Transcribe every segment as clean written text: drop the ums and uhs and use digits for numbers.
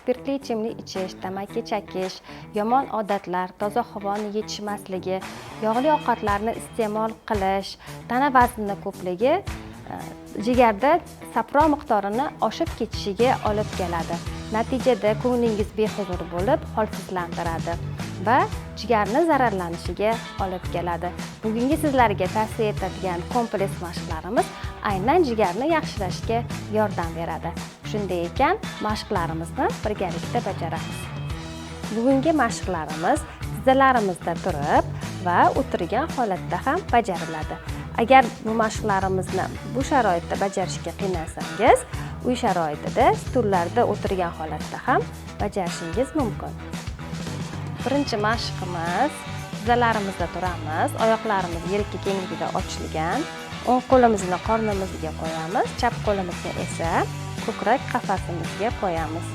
Spirtli ichimlik ichish, tamaki chekish, yomon odatlar, toza havoni yetishmasligi, yog'li ovqatlarni iste'mol qilish, tana vaznini ko'pligi jigarda safro miqdorini oshib ketishiga olib keladi. Natijada ko'nglingiz behuzur bo'lib, holsizlantiradi va jigarni zararlanishiga olib keladi. Bugungi sizlarga tavsiya etadigan kompleks mashqlarimiz aynan jigarni yaxshilashga yordam beradi. Shunday ekan, mashqlarimizni birgalikda bajaramiz. Bugungi mashqlarimiz tizzalarimizda turib va o'tirgan holatda ham bajariladi. Agar bu mashqlarimizni bu sharoitda bajarishga qiynalsangiz, uy sharoitida stullarda o'tirgan holatda ham bajarishingiz mumkin. Birinchi mashqimiz tizzalarimizda turamiz, oyoqlarimiz yelka kengligida ochilgan. O'ng qo'limizni qornimizga qo'yamiz, chap qo'limizni esa ko'krak qafasimizga qo'yamiz.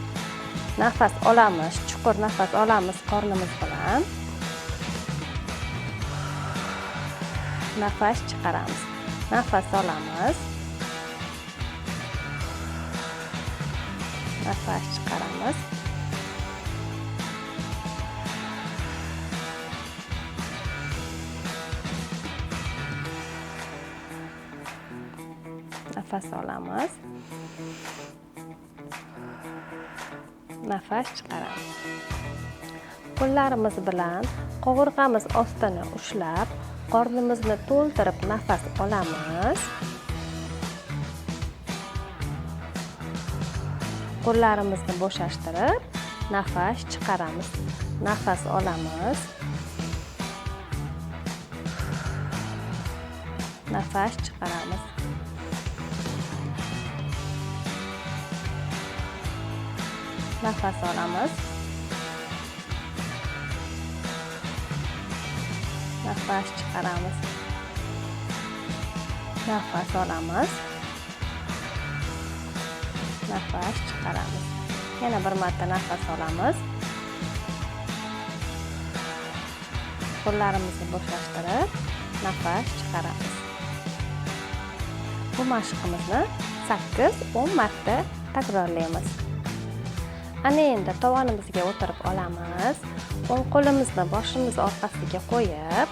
Nafas olamiz, chuqur nafas olamiz qornimiz bilan. Nafas chiqaramiz. Nafas olamiz. Nafas chiqaramiz. Nafas olamiz. Nafas chiqaramiz. Qo'llarimiz bilan qovurg'amiz ostini ushlab, qornimizni to'ldirib nafas olamiz. Qo'llarimizni bo'shashtirib, nafas chiqaramiz. Nafas olamiz. Nafas chiqaramiz. Nafas olamiz. Nafas chiqaramiz. Nafas olamiz. Nafas chiqaramiz. Yana bir marta nafas olamiz. Qo'llarimizni bo'shashtirib, nafas chiqaramiz. Bu mashqimizni 8-10 marta takrorlaymiz. Ana endi tovonimizga o'tirib olamiz. O'ng qo'limizni boshimiz orqasiga qo'yib,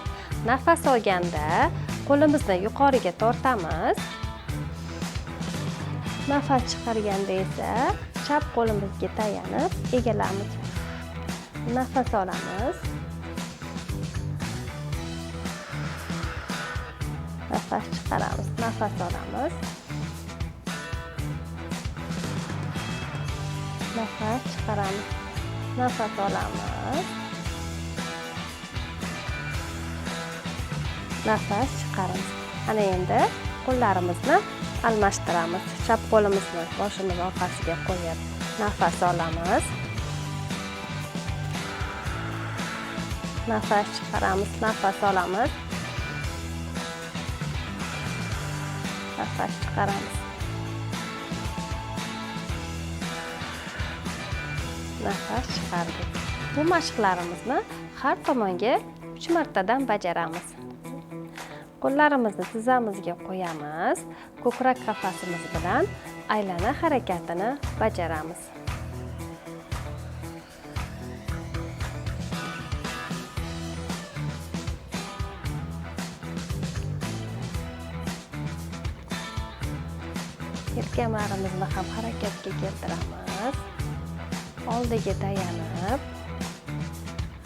nafas olganda qo'limizni yuqoriga tortamiz. Nafas chiqarganda esa chap qo'limizga tayanib egilamiz. Nafas olamiz. Nafas chiqaramiz. Nafas olamiz. Nafas chiqaramiz. Nafas olamiz. Nafas chiqaramiz. Ana endi qo'llarimizni almashtiramiz. Chap qo'limizni boshimiz orqasiga qo'yib, nafas olamiz. Nafas chiqaramiz. Nafas olamiz. Nafas chiqaramiz. Nafas chiqardik. Bu mashqlarimizni har tomonga 3 martadan bajaramiz. Qo'llarimizni tizzamizga qo'yamiz, ko'krak qafasimiz bilan aylana harakatini bajaramiz. Yelkalarimizni ham harakatga keltiramiz. Oldiga tayanib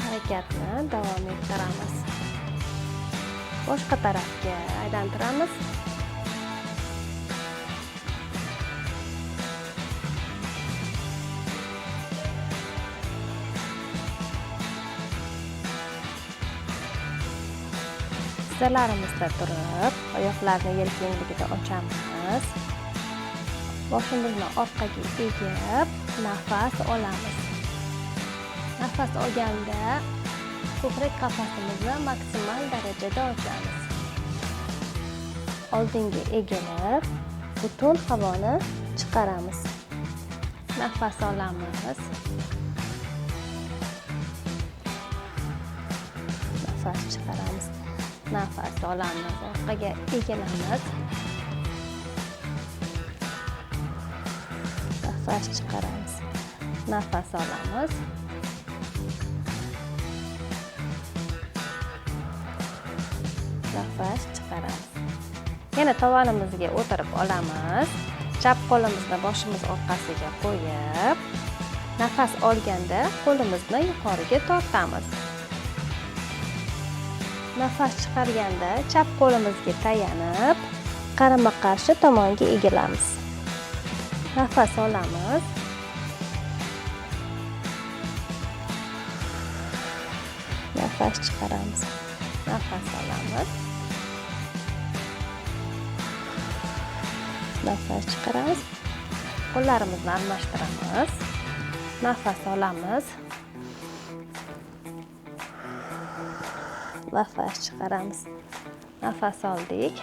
harakatni davom ettiramiz. Boshqa tarafga aylantiramiz. Tizzalarimizda turib, oyoqlarni yelka kengligida ochamiz. Boshimizni orqaga egib, nafas olamiz. Nafas olganda ko'krak qafasimizni maksimal darajada ochamiz. Oldinga egilib, butun havoni chiqaramiz. Nafas olamiz. Nafas chiqaramiz. Nafas olamiz, orqaga egilamiz. Nafas chiqaramiz. Nafas olamiz. Nafas chiqaramiz. Yana tovonimizga o'tirib olamiz. Chap qo'limizni boshimiz orqasiga qo'yib, nafas olganda qo'limizni yuqoriga tortamiz. Nafas chiqarganda chap qo'limizga tayanib, qarama-qarshi tomonga egilamiz. Nafas olamiz. Nafas chiqaramiz. Nafas olamiz. Nafas chiqaramiz. Qo'llarimizni almashtiramiz. Nafas olamiz. Nafas chiqaramiz. Nafas oldik.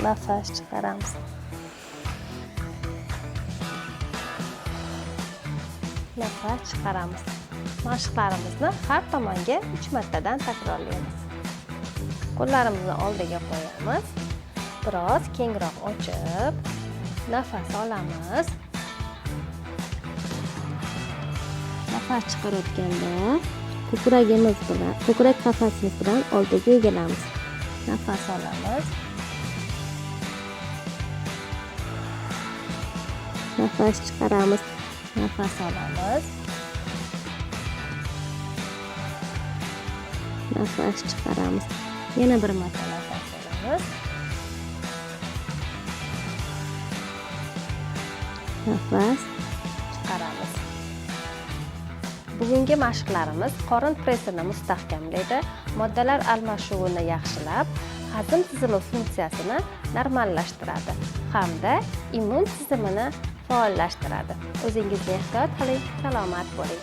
Nafas chiqaramiz. Nafas chiqaramiz. Mashqlarimizni har tomonga 3 martadan takrorlaymiz. Qo'llarimizni oldiga qo'yamiz. Biroz kengroq ochib, nafas olamiz. Nafas chiqarayotganda ko'kragimiz bilan, ko'krak qafasimiz bilan oldiga egilamiz. Nafas olamiz. Nafas chiqaramiz. Nafas olamiz. Nafas chiqaramiz. Yana bir marta nafas olamiz. Nafas chiqaramiz. Bugungi mashqlarimiz qorin pressini mustahkamlaydi, moddalar almashuvini yaxshilab, hazm tizimi funksiyasini normallashtiradi hamda immun tizimini faollashtiradi. O'zingizni ehtiyot qiling, salomat bo'ling.